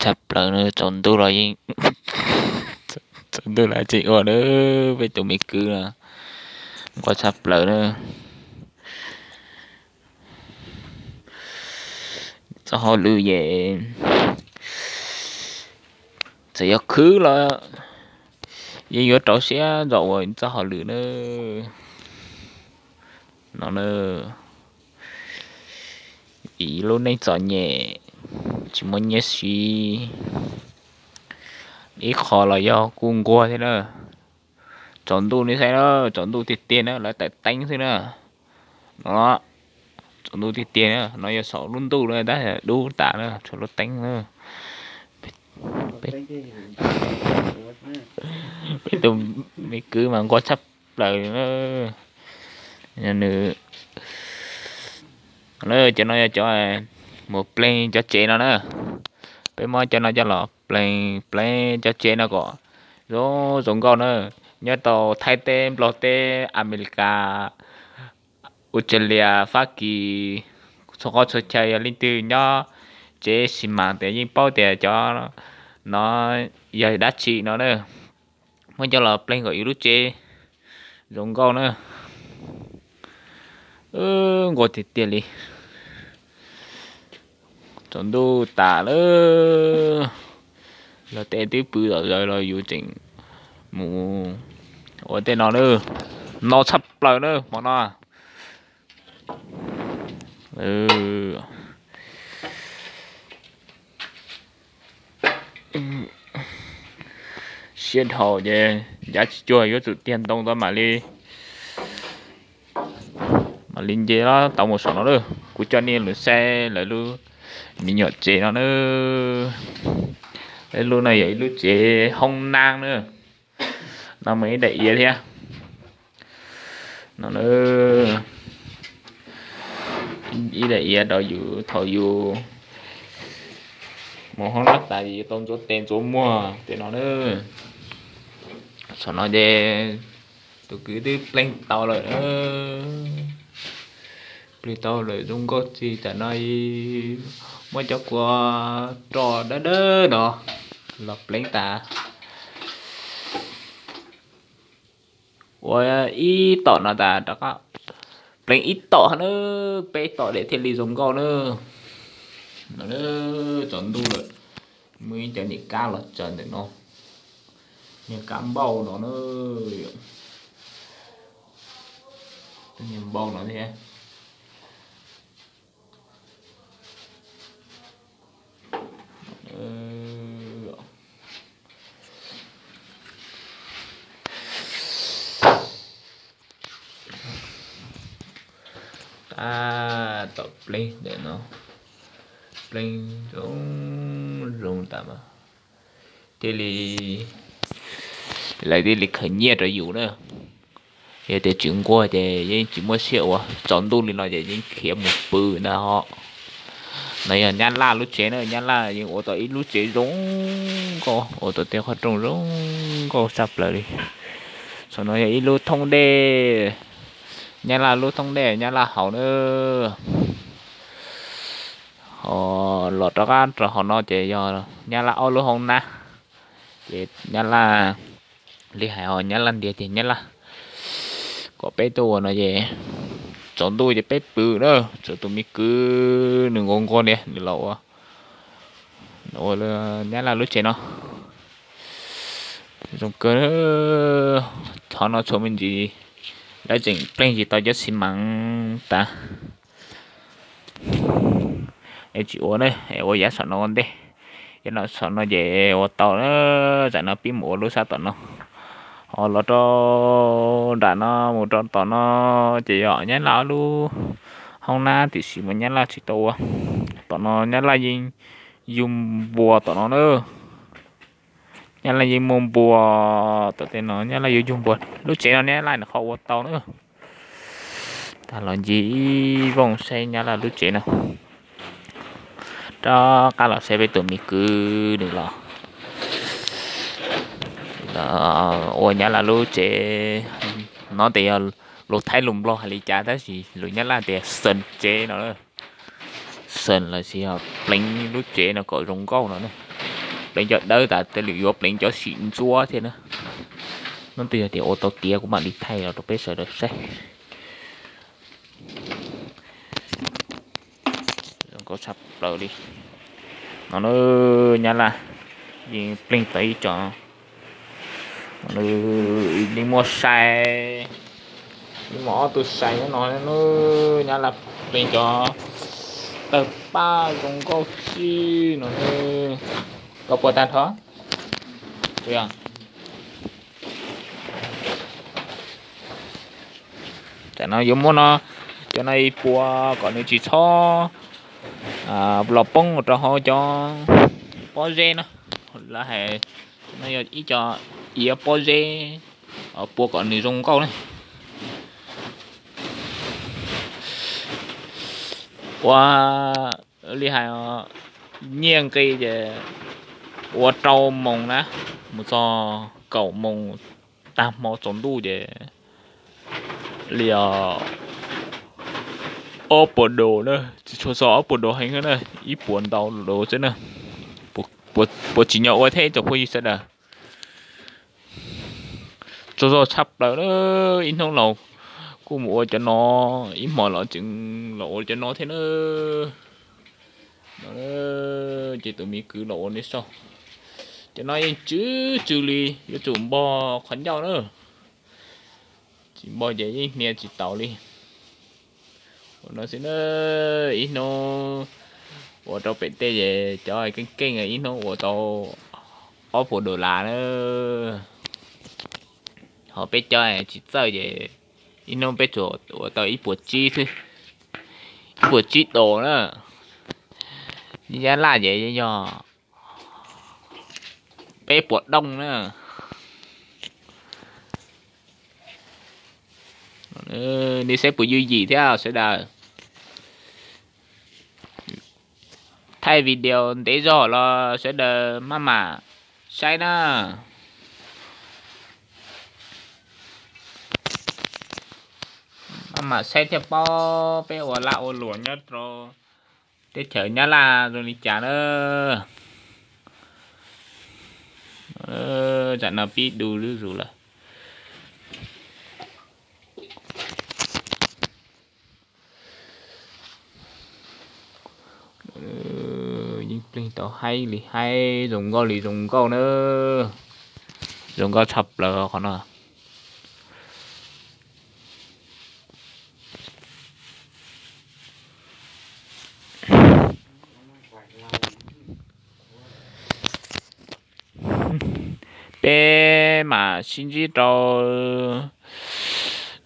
tshaj plaws na, tsaus ntuj los yeej, tsaus ntuj los tseem ua na, peb tus me kwv no nquag tshaj plaws na. Txoj hauj lwm ces txawm yog khwb los yeej yuav rau siab zom ua txoj hauj lwm na. No na, vim lub neej txom nyem tsis muaj nyiaj siv, ib qho los yog kuj nquag thiab na. Tsaus ntuj nej saib na, tsaus ntuj tiag tiag na, lawv tawm teeb xwb na. No, tsaus ntuj tiag tiag na, no yog saum lub ntuj na tab dub tas na, tshuav lub teeb na. Peb tus me kwv mas nquag tshaj plaws na. Nws, cov no yog cov mus pleeg cov tsev no na. Peb muab cov no coj los pleeg pleeg cov tsev no kom zoo zoo nkauj na. Nyob rau Thaib teb, Nplog teb, Amelikas, Australia, Fab Kis, txhua qhov txhua chaw yog leej twg nyob tsev xi mas tias yeej paub tias cov no yog dab tsi no na. Muab coj los pleeg kom yus lub tsev zoo nkauj na. Nquag tiag tiag li. Tsaus ntuj tas lawm, los tej twb pw tom zaws los yus tseem mus ua tej no na. No tshaj plaws na hmo no. Siab dhau ces ncav tsis cuag, yuav tsum tiag ntoo tau mam li, mam li nce tau mus saum no na. Kuv coj nej los saib lawv lub me nyuam tsev no na. Lub no yog ib lub tsev hoob nab na. No muaj ib daim iav thiab. No, ib daim iav rau yus thaum yus mus hoob nab tas yus tau ntxuav tes ntxuav muag tej no na. Saum no ces tus kwv twb pleeg tau lawm. Pleeg tau lawm zoo nkauj txij tam no, muab cov kua roj dawb dawb no los pleev tas. Ua ib tom no tas rov qab pleev ib tom na, peb tom dej thiaj li zoo nkauj na. Tsaus ntuj lawm, muaj ib cov niag kab los tsaws ntawm no, niag kab npauj no na, niag npauj no thiab. Tab tom pleev ntawm no, pleev zoo zoo tas mas thiaj li, lawv thiaj li khaws nyiaj rau yus na. Yog tias tsis nquag ces yeej tsis muaj siab ua, tsaus ntuj li no ces yeej khiav mus pw ntag os. No yog nyab laj lub tsev na, nyab laj yeej ua tau ib lub tsev zoo nkauj, ua tau tej qhov rooj zoo nkauj tshaj plaws li. Saum no yog ib lub thoob dej, nyab laj lub thoob dej nyab laj haus na. Ho los rov qab rau hauv no ces yog nyab laj ob lub hoob nab, ces nyab laj li hais ho nyab laj ntiag ces nyab laj kom peb tuaj ua no ces tsaus ntuj ces peb pw na, tsuas tus me kwv nws nquag nquag niag nws los ua, ua nyab laj lub tsev no. Zoo kawg, qhov no tshuav me ntsis, lawv tseem pleeg tsis tau cov xi mas tas. Es tsis ua na, es ua yav saum no ua ntej. Yav no saum no ces ua tau na, tsam no pib mus ua lub sab tom no. Ho los rau nram no mus rau tom no ces yog nyab laj lub hoob nab, tiam sis mas nyab laj tsis tau ua. Tom no nyab laj yeej yug npua tom no na. Nyab laj yeej muaj npua tom tej no, nyab laj yuav yug npua. Lub tsev no nyab laj nws qhov ua tau na. Tas los ncig ib vooj saib nyab laj lub tsev no. Rov qab los saib peb tus me kwv nws los ua nyab laj lub tsev no. Tes yog lus Thaib lus Nplog hais li cas tab sis lus nyab laj tias xees tsev no. Xees los sis yog pleev lub tsev no kom zoo nkauj no na. pleev cov dawb tas tej lwm yuav pleev cov sim ntsuab thiab na. Hnub twg yog tias ua tau tiav kuv mam li thaij los rau peb sawv daws saib. Zoo nkauj tshaj plaws li. No na, nyab laj yeej pleeg tau ib co, li muaj sai, li muaj ob tug sai nyob no na. Nyab laj pleeg cov tawg paj zoo nkauj tshaj no. Koj puas tag nrho? Tam no yuav muab no, cov no ib puas kom nws tsis txhob los poob rau hauv cov pob zeb no. Lawv hais no yog ib co iav pob zeb, puas kom nws zoo nkauj ne. Ua li hais, nyiaj nqi ces ua rau moos na, mus txog kaum moos tag hmo tsaus ntuj ces li ob puas dos na, tsis tshua txog ob puas dos heev na, ib puas ntau los xwb na. Puas tsim nyog ua thiab ib tsoom phooj ywg sawv daws? Tsaug zog tshaj plaws na, ib hnub los kuj mus ua cov no, ib hmos los tseem los ua cov no thiab na. Ces tus me kwv los ua nej saib, cov no yeej tsw tsw li, yuav tsum npog qhov ncauj na, tsis npog ces yeej hnia tsis taus li. Ua no xwb na, ib hnub ua rau pem tej ces cov keej keej ib hnub ua tau ob puas dollar na. Ho peb cov tsis txawj ces ib hnub peb tsuas ua tau ib puas tsib xwb, ib puas tsib dos na. Nyab laj ces yog peb puas dooj na. Nej saib puas yooj yim thiab sawv daws? Thaij video ntev zog los sawv daws maj mam saib na. Maj mam saib thiaj paub peb ua lag ua luam nyob rau teb chaws Nyab Laj zoo li cas na. Tam no pib du zuj zus lawm. Yeej pleeg tau haib li haib, zoo nkauj li zoo nkauj na. Zoo nkauj tshaj plaws qhov no. Peb mam sib ntsib rau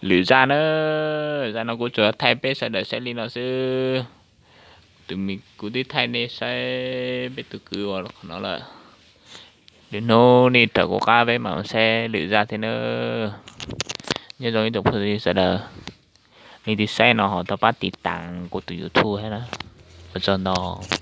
lwm zaj na. Zaj no kuv tsuas thaij peb sawv daws saib li no xwb. Tus me kuv twb thaij nej saib peb tus kwv ua qhov no lawm. Lwm hnub nej raws kuv qab peb mam saib lwm zaj thiab nawb. Nyob zoo ib tsoom phooj ywg sawv daws, leej twg saib no ho tau pab tiv tas kuv tus YouTube thiab na. Ua tsaug ntau.